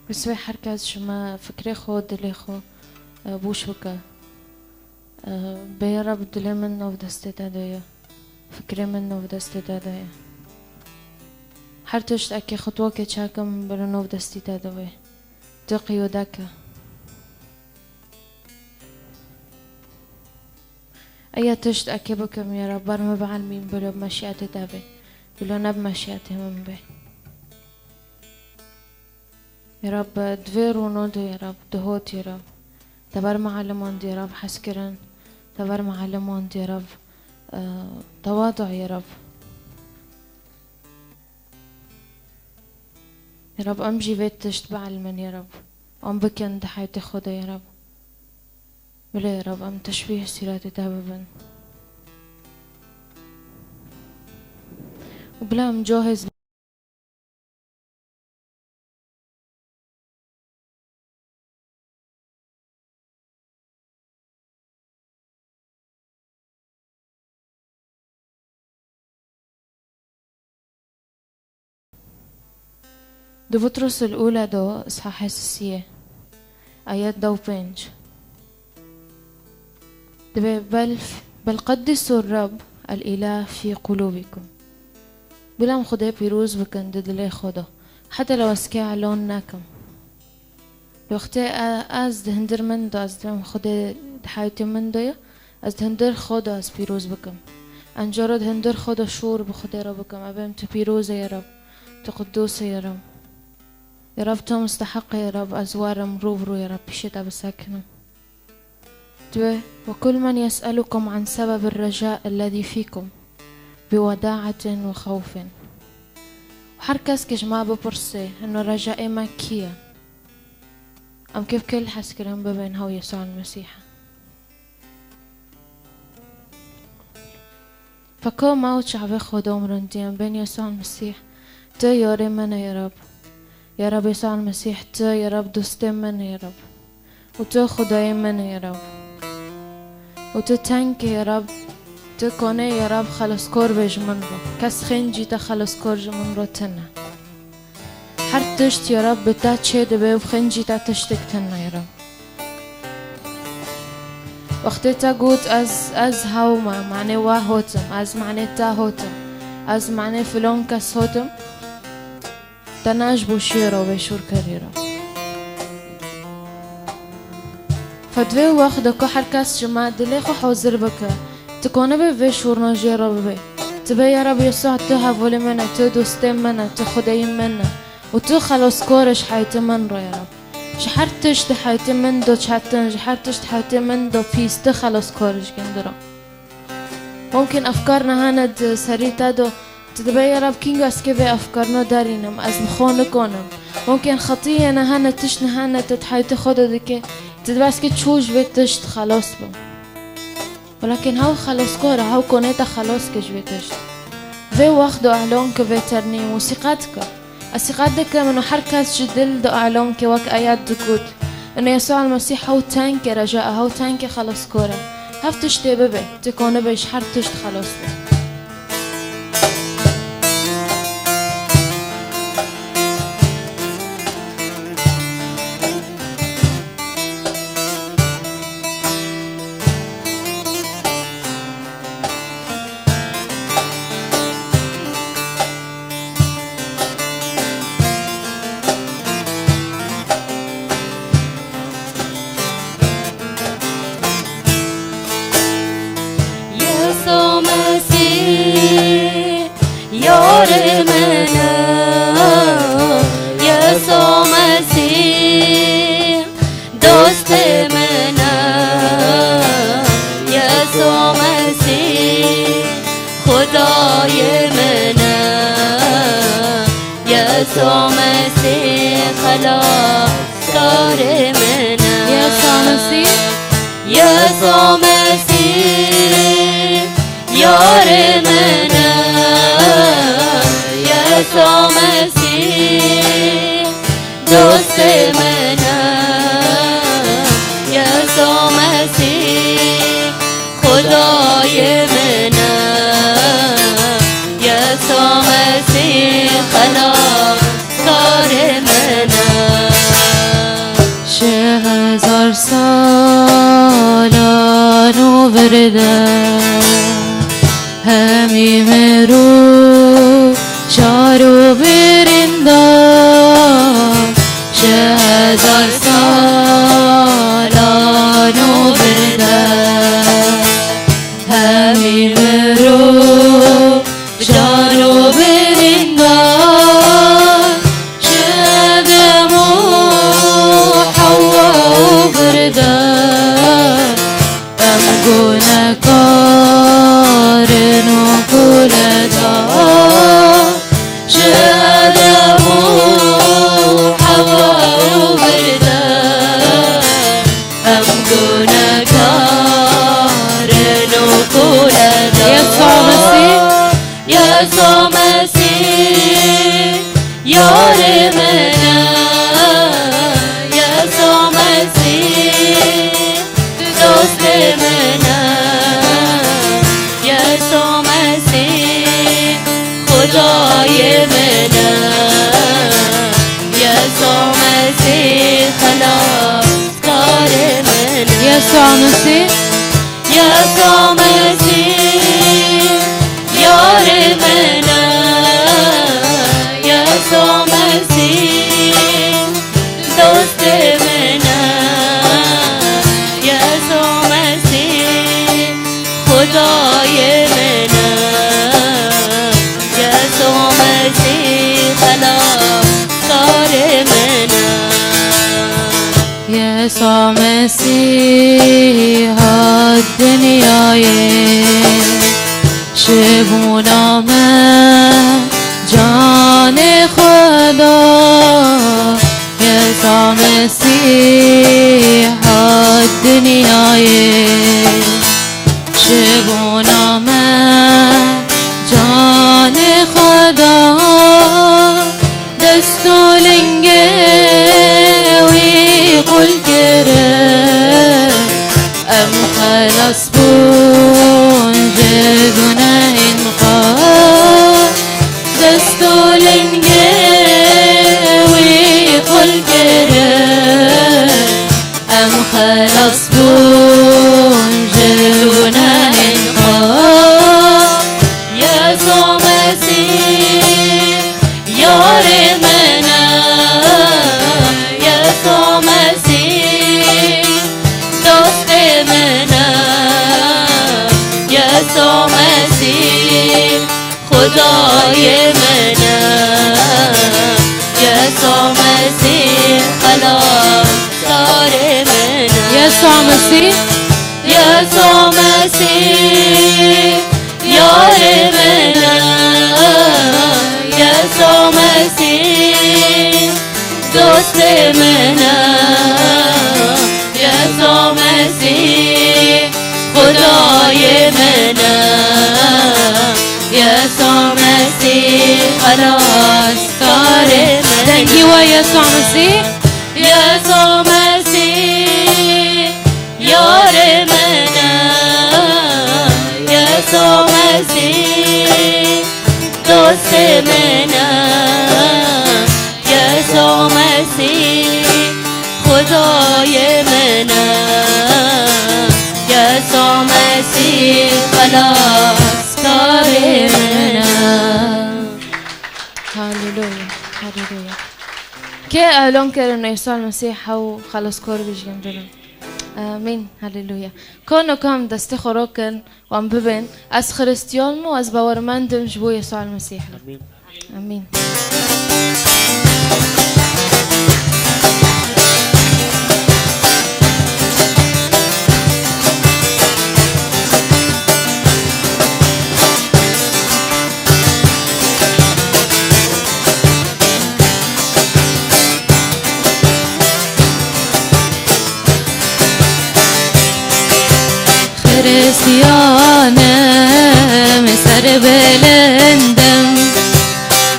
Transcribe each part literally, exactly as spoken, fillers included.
Bi sivê her kes ji me fikrê xwe, dilê xwe, e, boş bike. E, bê ya Reb, dilê min nav destê te de ye. Fikrê min nav destê te de ye. Her tişt eke xutwakê çekim, biro nav destî te de be. Tu qiyode ke. Eya tişt eke bikim, ya Reb, ber min bielmîn, bilo bi meşiyetê te be. Bilo ne bi meşiyetê min be. Ya Reb, di vê rûno de, ya Reb, dihot, ya Reb. Te ber mualliman de, ya Reb, hez kirin. Te ber mualliman de, ya Reb, e, tewadu, ya Reb. Ya Reb, em jî vê tişt bielmin, ya Reb. Em bikin di heyatê xwe de, ya Reb. Bila, ya Reb, em teşbîh sîretê te bibin. Û bila em cahêz Di Butros el-Ula de, îshahê sisiyê, ayet da û pênc. Dibê, "Bel, bel qeddisu Rab el-Îlah fî qulûbikum." Bila em Xwedê pîroz bikin di dilê xwe de. Heta lew ez kê elon nekim. Wextê e-, ez di hundir min de, ez dibêm Xwedê di heyatê min de ye, ez di hundir xwe de ez pîroz bikim. Em cara di hundir xwe de şûr bi Xwedê re bikim. Ez bêm, tu pîroz î ya Rab, tu qudûs î ya Rab. Ya Rab, tu musteheq î ya Rab, ez werim rû bi rû ya Rab, pîşê te bisekinim. Dibê, "Ve kul men yes'elukum an sebebir reca ellezî fîkum bi weda'atin ve xewfin." Her kes ke ji me bipirse, hino recaê me kî ye? Em kevkil hez kirin bibên hew Yesûa Mesîh e. Feko me û çavê xwe domrindî em bên Yesûa Mesîh, tu yarê min î ya Rab. Ya Rab Yesûa Mesîh, tu ya Rab dostê min î ya Rab. Û tu Xwedayê min î ya Rab. Û tu tenk î ya Rab, tu konê ya Rab xelaskor bê ji min re. Kes xêncî te xelaskor ji min re tune. Her tişt ya Rab bi te çê dibe û xêncî te tiştek tune ya Rab. Wextê te got, "Ez, ez hew me, manê we hotim, ez manê te hotim, ez manê filon kes hotim." Te ne ji bo şêro vê şûr kirî re. Fe di vê wext de ku her kes ji me dilê xwe hazir bike, tu konibê vê şûrna jê re bibê. Tu bê ya Rab Yesûa, tu hevalê min e, tu dostê min e, tu Xwedayê min e û tu xelaskor î ji heyatê min re ya Rab. Ji her tişt di heyatê min do çetin, ji her tişt di heyatê min do pîs, tu xelaskor î ji gundira. Mumkin efkar nehane di serî te do, tu dibê ya Rab kînga ez kê vê efkarna derînim, ez bi xwe nikonim. Mumkin xetiyê nehane, tişt nehane te di heyatê xwe de dike, tu dibê ez kê çû ji vê tişt xelas bim. Welakin hew xelaskor e, hew konê te xelas ke ji vê tişt. Vê wext do elon ke vê ternî mûsîqet ke. Ez sîqet dikim û her kes ji dil de elon ke wek ayet digot. Û Yesûa Mesîh hew tenke reca e, hew tenke xelaskor e. Hev tiştê bibe, tu konibê ji her tişt xelas be. Yesûa Mesîh, yarê min e. Yesûa Mesîh, dostê min e. Yesûa Mesîh, Xwedayê min e. Yesûa Mesîh, xelaskarê min e. Yesûa Mesîh. Yesûa Mesîh, yarê min e. Yesûa Mesîh, dostê min e. Yesûa Mesîh, Xwedayê min e. Yesûa Mesîh, xelaskarê min e. vir de. Hemî mirov, car û birîndar, ji hezar salan û vir de. Hemî mirov, car û birîndar, ji Edem û Hewwa û vir de. Em gunehkar in û kule da, ji Edem û Hewwa û vir de. Em gunehkar in û kule da. Yesa Mesîh. Yesa Mesîh. Yarê min e, Yesa Mesîh, dostê min e, Yesa Mesîh, Xwedayê min e, Yesa Mesîh, xelaskarê min e. Yesa Mesîh. Yesa Mesîh, yarê min e, Yesa Mesîh, dostê min e, Yesa Mesîh, Xwedayê min e, Yesa Mesîh, xelaskarê min e. Yesa Mesîh hat dinyayê, ji bona me canê xwe da. Yesa Mesîh hat dinyayê, ji bona me canê xwe da. Dest û lingê wî qul kirin, em xelas bûn ji gunehên xwe. Dest û lingê wî qul kirin, em xelas bûn ji gunehên xwe. Yesa Mesîh, yarê min e, Yesa Mesîh, dostê min e, Yesa Mesîh, Xwedayê min e, Yesa Mesîh, xelaskarê min e. Yesa Mesîh. Yesa Mesîh, yarê min e, Yesa Mesîh, dostê min e, Yesa Mesîh, Xwedayê min e, Yesa Mesîh, xelaskarê min e. Dengî we Yesa Mesîh. Yesa Mesîh, yarê min e, Yesa Mesîh, dostê min e, Yesa Mesîh, Xwedayê min e, Yesa Mesîh, xelaskarê min e. Haleluya, haleluya. Kê elon kirin Yesa Mesîh hew xelaskor bî ji gund birin? Amîn, haleluya. Kono kam destê xwe rokin, wan bibin, ez Xristiyan im û ez bawermend im ji bo Yesa Mesîh. Amîn. Amîn. Xiristiyanim, serbilind im,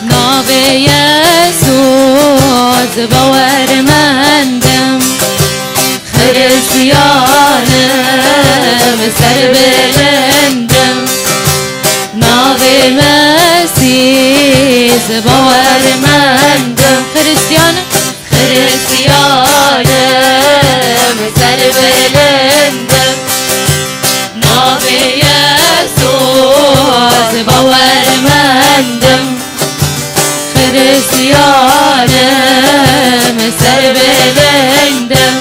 navê Yesû ez bawermend im. Xiristiyanim, serbilind im, navê Mesîh ez bawermend im. Xiristiyanim. Xiristiyanim, serbilind im, Yesus bawermendim, Xristiyanim serbilindim.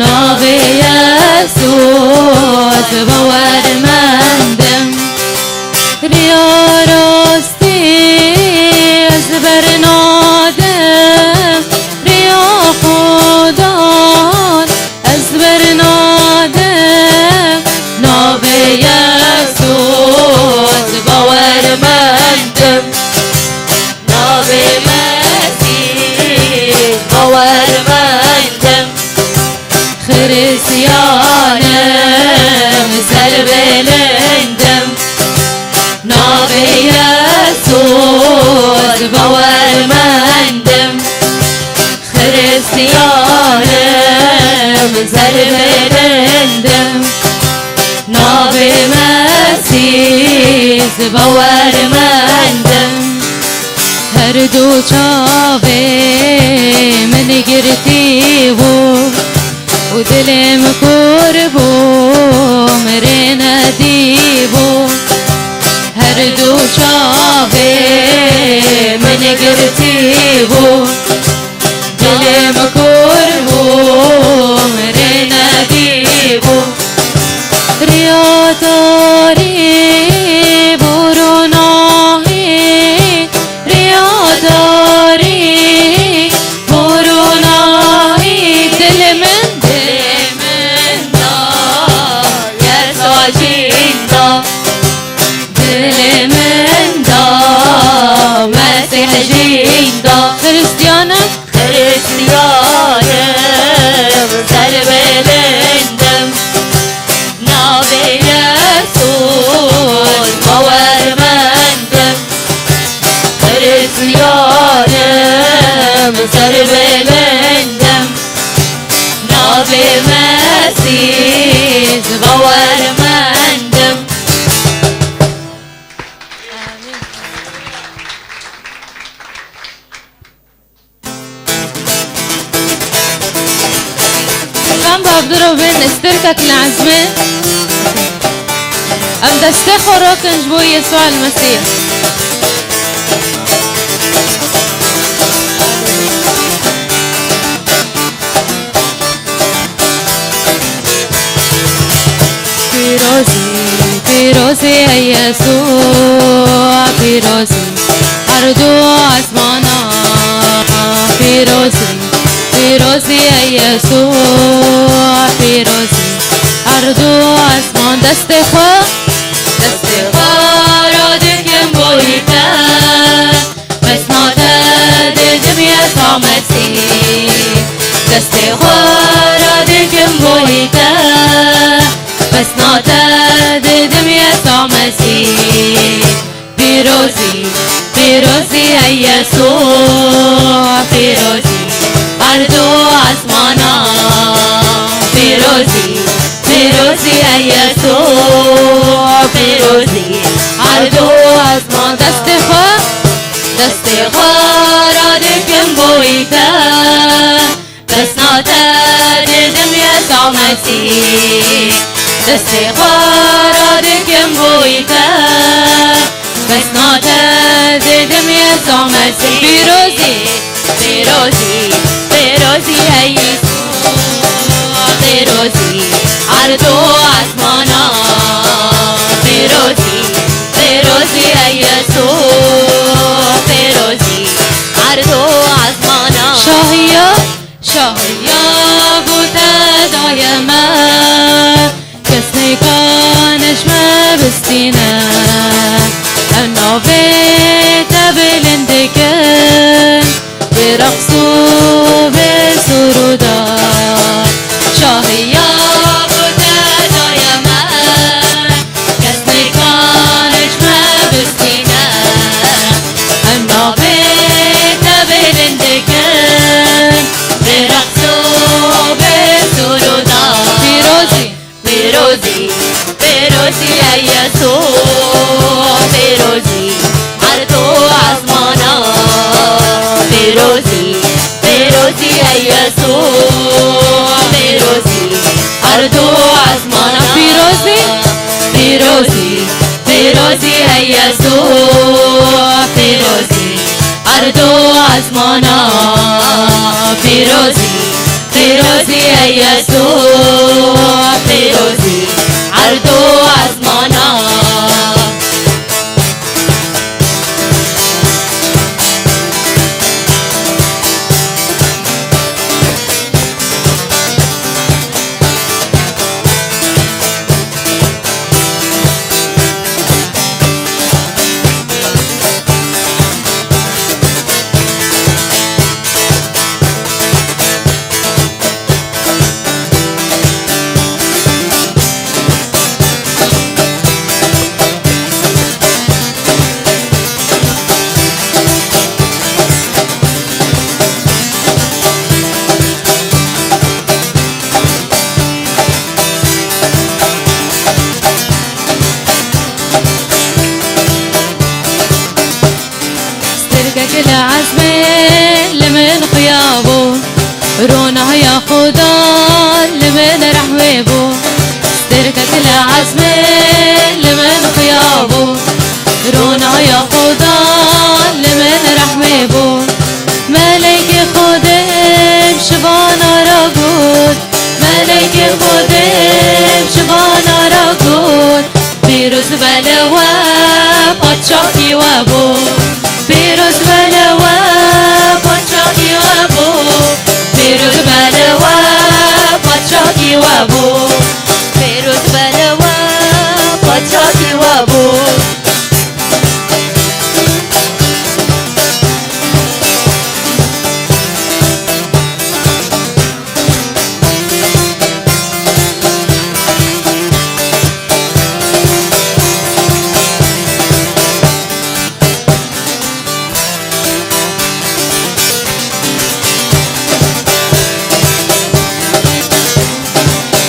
Navê Yesus bawermendim, riya rastî ez bernadim, riya Xudan ez bernadim. Navê Yesus bawermendim, navê Mesîh bawermendim. Xristiyanim serbilindim, navê Yesus bawermendim. Xristiyanim serbilindim, navê Mesîh bawermendim. Her du çavê min girtî bû û dilê min kor bû, min rê nedî bû. Her du çavê min girtî bû, dilê min kor bû, min rê nedî bû. Riya tarî bû ronahî, riya tarî bû ronahî. Dilê min, dilê min da, Yesa jîn da. Dilê min da, Mesîh jîn da. Xristiyanim, Xristiyanim serbilindim, navê Yesus bawermendim. Xristiyanim serbilindim, navê Mesîh bawermendim. Em babdiro bên istirkek lazim e. Em destê xwe rokin ji bo Yesûa Mesîh. Pîrozî, pîrozî ey Yesû, pîrozî her du asmana. Pîrozî, pîrozî ey Yesû, pîrozî her du asman. Destê xwe, destê xwe radikim bo te. Pesna te didim Yesa Mesîh, destê xwe radikim bo te. Pesna te didim Yesa Mesîh. Pîrozî, pîrozî ey Yesû, pîrozî her du asmana. Pîrozî, pîrozî ey Yesû, pîrozî her du asman. Destê xwe, destê xwe radikim bo te. Pesna te didim Yesa Mesîh, destê xwe radikim bo te. Pesna te didim Yesa Mesîh. Pîrozî, pîrozî, pîrozî ey Yesû, pîrozî her du asmana. Pîrozî, pîrozî ey Yesû, pîrozî her du asmana. Şahiya, şahiya bo te daye me. Kes nêkane ji me bistîne, em navê te bilind dikin, bi reqs û bi sûr û dar. Şahiya bo te daye me, kes nêkane ji me bistîne, em navê te bilind dikin, bi reqs û bi sûr û dar. Pîrozî, Pîrozî, pîrozî ey Yesû, pîrozî her du asmana. Pîrozî, pîrozî ey Yesû, pîrozî her du asmana. Pîrozî, Pîrozî, pîrozî ey Yesu, pîrozî erd û ezmana. Pîrozî, pîrozî ey Yesu, pîrozî erd û ezmana. Stirkek li ezmê li min xuya bû, ronahya Xudan li min rehmê bû. Stirkek li ezmê li min xuya bû, ronahya Xudan li min rehmê bû. Meleykê Xwedê bi şivana re got, Meleykê Xwedê bi şivana re got, pîroz be li we, padşahî we bû. Pîroz be li we, padşahî we bû. Pîroz be li we, padşahî we bû. Pîroz be li we, padşahî we bû.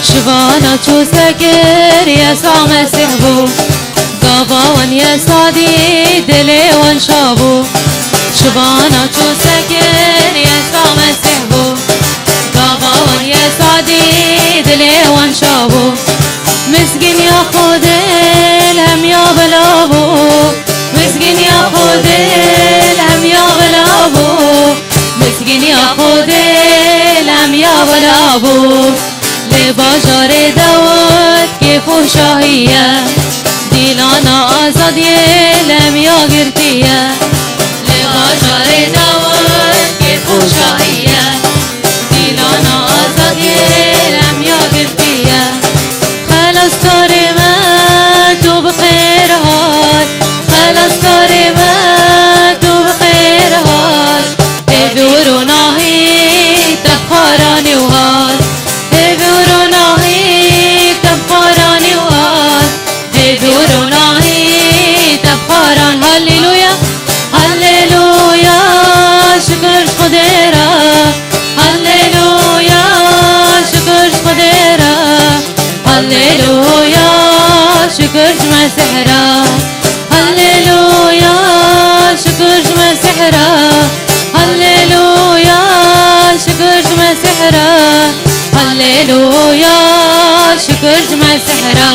Şivana çû sekir Yesa Mesîh bû. Gava wan Yesa dî dilê wan şa bû. Şivana çû sekir Yesa Mesîh bû. Gava wan Yesa dî dilê wan şa bû. Mizgîniya Xwedê li hemiya bila bû. Mizgîniya Xwedê li hemiya bila bû. Mizgîniya Xwedê li hemiya bila bû. Li bajarê Dawid kêf û şahî ye. Dîlana azadiyê li hemiya girtî ye. Li bajarê Dawid kêf û şahî ye. Dîlana azadiyê li hemiya girtî ye. Xelaskarê me tu bi xêr hat. Xelaskarê me tu bi xêr hat. Hêvî û ronahî te bi xaranî û hat. Hêvî û ronahî te bi xaranî û hat. Hêvî û ronahî te bi xaran. Haleluya, haleluya, şikir ji Xwedê re. Haleluya, şikir ji Xwedê re. Haleluya, şikir ji Mesîh re. Haleluya, şikir ji Mesîh re. Haleluya, şikir ji Mesîh re. Haleluya, şikir ji Mesîh re.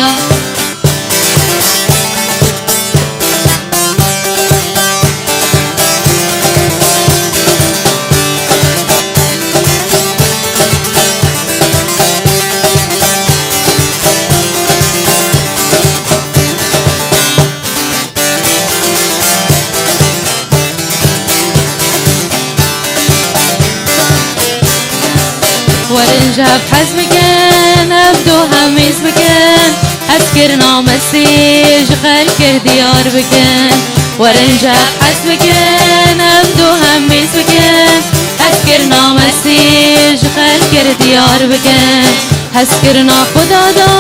Werin ji hev hez bikin, hev du hemîz bikin, hezkirina Mesîh ji xelkê diyar bikin. Werin ji hev hez bikin, hev du hemîz bikin, hezkirina Mesîh ji xelkê diyar bikin. Hezkirina Xuda da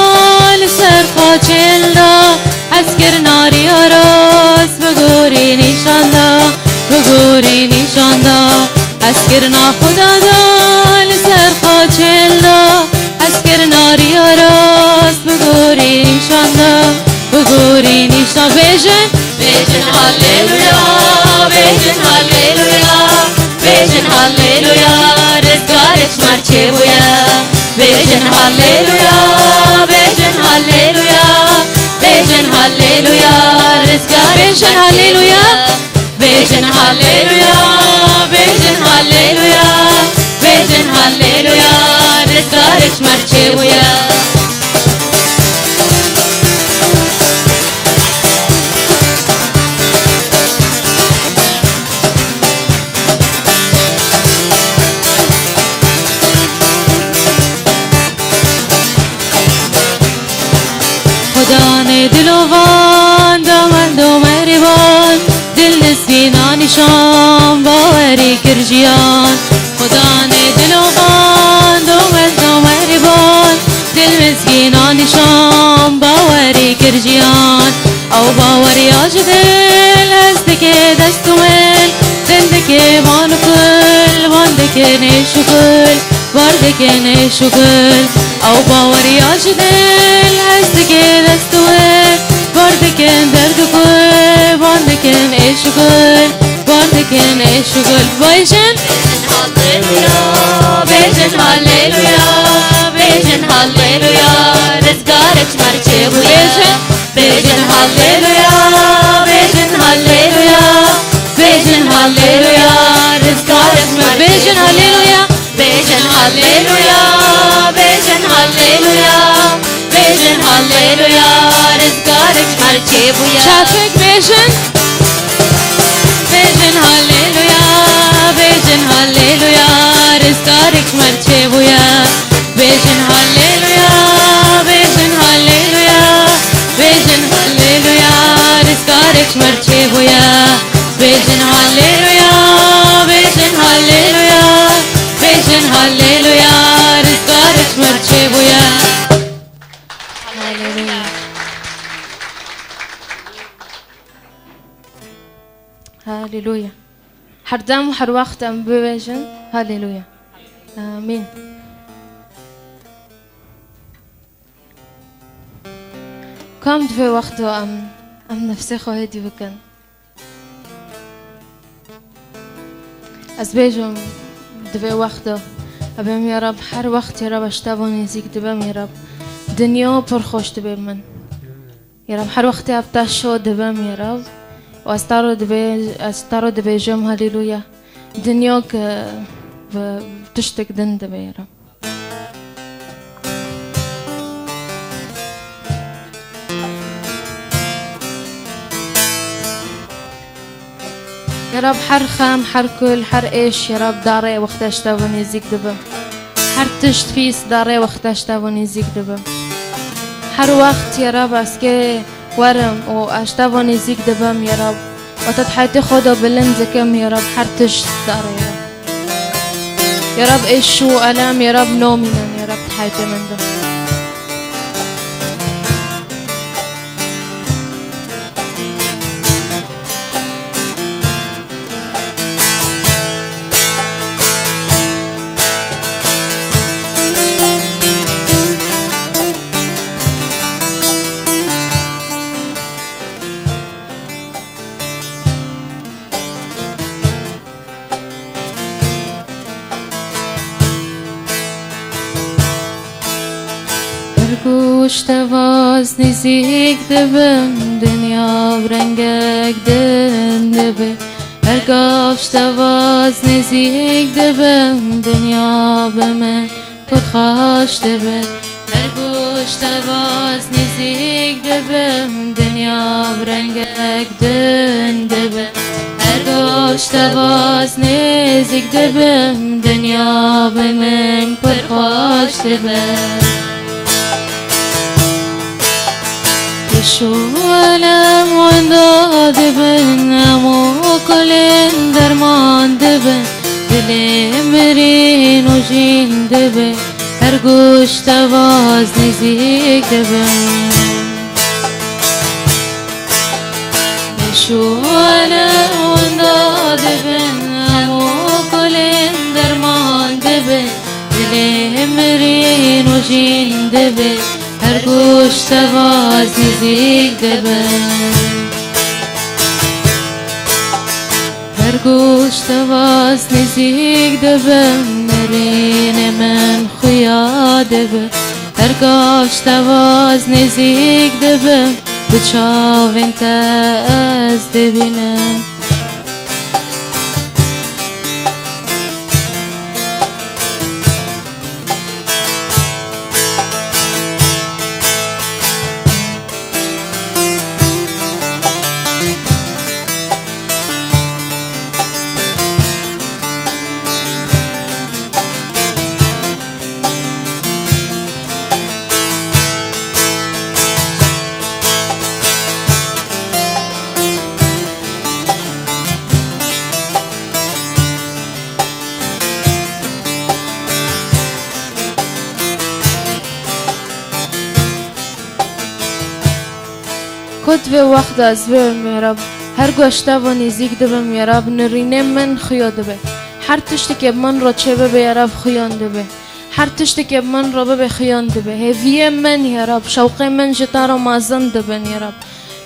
li ser xaçên da, hezkirina riya rast bi gorî nîşan da, bi gorî nîşan da. Hezkirina Xuda da li ser xaçên da, hezkirina riya rast bi gorî nîşan da, bi gorî nîşan. Bêjin, bêjin haleluya, bêjin haleluya, bêjin haleluya, rizgarê ji me çêbûye. Bêjin haleluya, bêjin haleluya, bêjin Bêjin haleluya. Bêjin haleluya. Bêjin haleluya. Bêjin haleluya. Rizgarê ji me re çêbûye. Xudanê dilovan, domen domerîban, dil mizgînan nîşan, bawerî kir jiyan. Xudanê dilovan, domen domerîban, dil mizgînan nîşan, bawerî kir jiyan. Ew baweriya ji dil hez dike dest û mil, din dike van û kul, van dike nêş û kul. Bar dikin êş û gul, ew baweriya ji dil hez dike dest û wil. Bar dikin derd û gul, bar dikin êş û gul, bar dikin êş û gul. Bêjin haleluya, bêjin haleluya, bêjin haleluya, rizgarê ji me re çêbûye. Bêjin. Bêjin haleluya, bêjin haleluya, bêjin haleluya, rizgarê ji me re. Bêjin haleluya. Bêjin haleluya, bêjin haleluya, bêjin haleluya, rizgarê ji me re çêbûye. Çavik bêjin. Bêjin haleluya, bêjin haleluya, rizgarê ji me re çêbûye. Bêjin haleluya, bêjin haleluya, bêjin haleluya, rizgarê ji me re çêbûye. Bêjin haleluya, bêjin haleluya. Bêjin haleluya, rizgarê ji me re çêbûye. Haleluya. Haleluya. Her dem û her wext em bibêjin haleluya. Amîn. Kam divê wexta em, em nefsê xwe hêdî bikin? Ez bêjim, divê wexta, ebêm ya Rab, her wext ya Rab, ez ji te ve nêzîk dibim ya Rab, dinya pir xweş dibe min. Ya Rab, her wextê ev te şo dibim ya Rab, û ez te re dibê-, ez te re dibêjim, haleluya. Dinya ke bi tiştek din dibe ya Rab. Ya Rab, her xem, her kul, her êş, ya Rab, darê wextê ji te ve nêzîk dibim. Her tişt pîs darê wextê ji te ve nêzîk dibim. Her wext, ya Rab, ez kê werim û ez ji te ve nêzîk dibim, ya Rab. Weta di heyatê xwe de bilind dikim, ya Rab, her tişt darê ye. Ya Rab, êş û elem, ya Rab, nomînin, ya Rab, di heyatê min de. Her ku ji te ve ez nêzîk dibim, dinya bi rengek din dibe. Her gav ji te ve ez nêzîk dibim, dinya bi min pir xweş dibe. Her ku ji te ve ez nêzîk dibim, dinya bi rengek din dibe. Her ku ji te ve ez nêzîk dibim, dinya bi min pir xweş dibe. Êş û elem winda dibin, hemû kulên derman dibin, dilê mirî nûjîn dibe. Her ku ji te ve ez nêzîk dibim. Êş û elem winda dibin, hemû kulên derman dibin, dilê mirî nûjîn dibe. Her ku ji te ve ez nêzîk dibim. Her ku ji te ve ez nêzîk dibim, nerînê min xuya dibe. Her gav ji te ve ez nêzîk dibim, bi çavên te ez dibînim. Ku di vê wexta ez bibim, ya Rab, her ku ez ji te ve nêzîk dibim, ya Rab, nirînê min xuya dibe. Her tiştekê bi min re çêbibe, ya Rab, xuyan dibe. Her tiştekê bi min re bibe, xuyan dibe. Hêviyê min, ya Rab, şewqê min ji te re mezin dibin, ya Rab.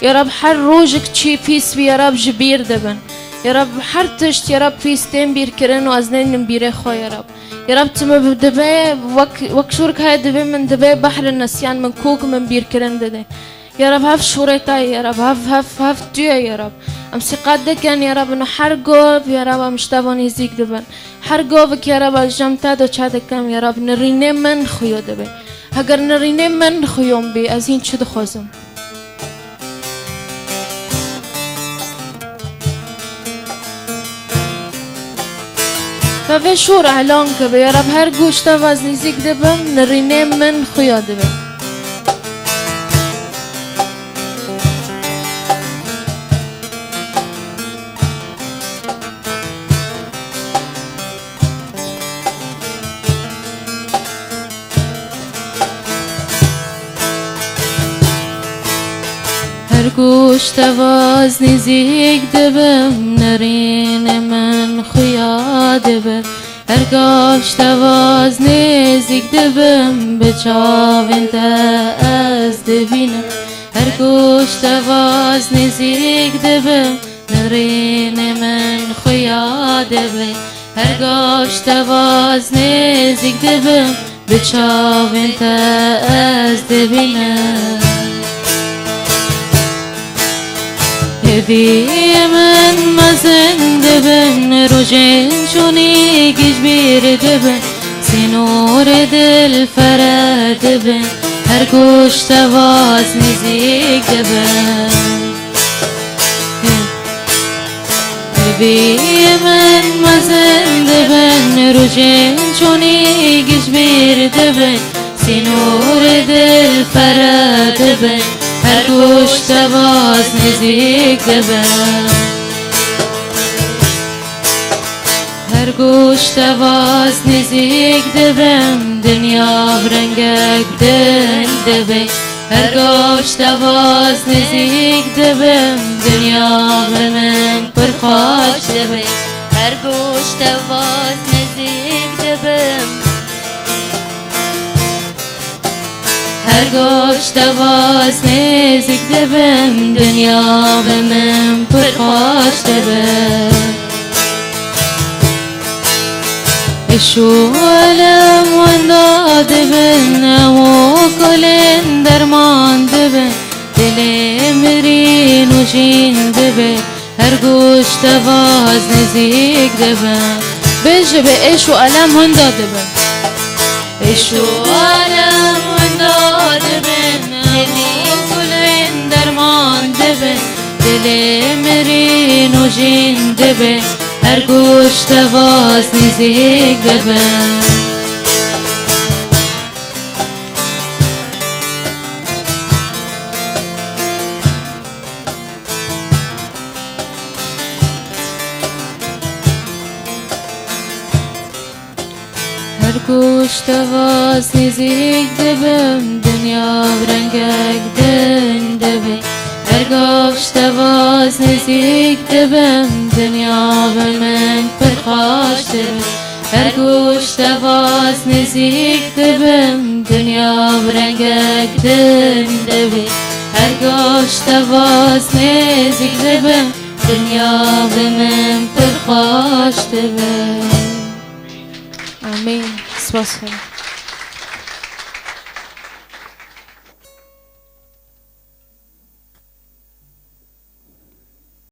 Ya Rab, her rojek çi pîs bî, ya Rab, ji bîr dibin. Ya Rab, her tişt, ya Rab, pîs tên bîrkirin û ez nênim bîrê xwe, ya Rab. Ya Rab, tu min dibe, wek, wek şûrek heye divê min dibe behre nesyan min kok min bîrkirin dide. Ya Rab, hev şûrê te ye, ya Rab, hev, hev, hev tu ye, ya Rab. Em sîqet dikin, ya Rab, û her gov, ya Rab, em ji te ve nêzîk dibin. Her govek, ya Rab, ez cem te de çe dikim, ya Rab, nirînê min xuya dibe. Heger nirînê min xuyan bî, ez hîn çi dixwazim? Te vê şûr elan kibe, ya Rab, her goş te ve ez nêzîk dibim, nirînê min xuya dibe. Her goş te ve ez nêzîk dibim, nirînê min xuya dibe. Her gav ji te ve ez nêzîk dibim, bi çavên te ez dibînim. Her goş te ve ez nêzîk dibim, nirînê min xuya dibe. Her gav ji te ve ez nêzîk dibim, bi çavên te ez dibînim. Hêviyê min mezin dibin, rojên şonî ji bîr dibin, sînorê dil fere dibin, her goş te ve ez nêzîk dibim. Hêviyê min mezin dibin, rojên şonî ji bîr dibin, sînorê dil fere dibin, her goş te ve ez nêzîk dibim. Her goş te ve ez nêzîk dibim, dinya bi rengek din dibe. Her goş te ve ez nêzîk dibim, dinya bi min pir xweş dibe. Her goş te ve ez nêzîk dibim. Her goş te ve ez nêzîk dibim, dinya bi min pir xweş dibe. Eş û elem wenda dibin, ew û kulên derman dibin, dilê mirî nûjîn dibe. Her goş te ve ez nêzîk dibim. Bêje be, êş û elem winda dibin. Êş û elem winda dibin, ew û kulên derman dibin, dilê mirî nûjîn dibe. Her goş te ve ez nêzîk dibim. Her goş te ve ez nêzîk dibim, dinya bi rengek din dibe. Her goş te ve ez nêzîk dibim, dinya bi min pir xweş dibe. Her goş te ve ez nêzîk dibim, dinya bi rengek din dibe. Her goş te ve ez nêzîk dibim, dinya bi min pir xweş dibe. Amîn. Spas.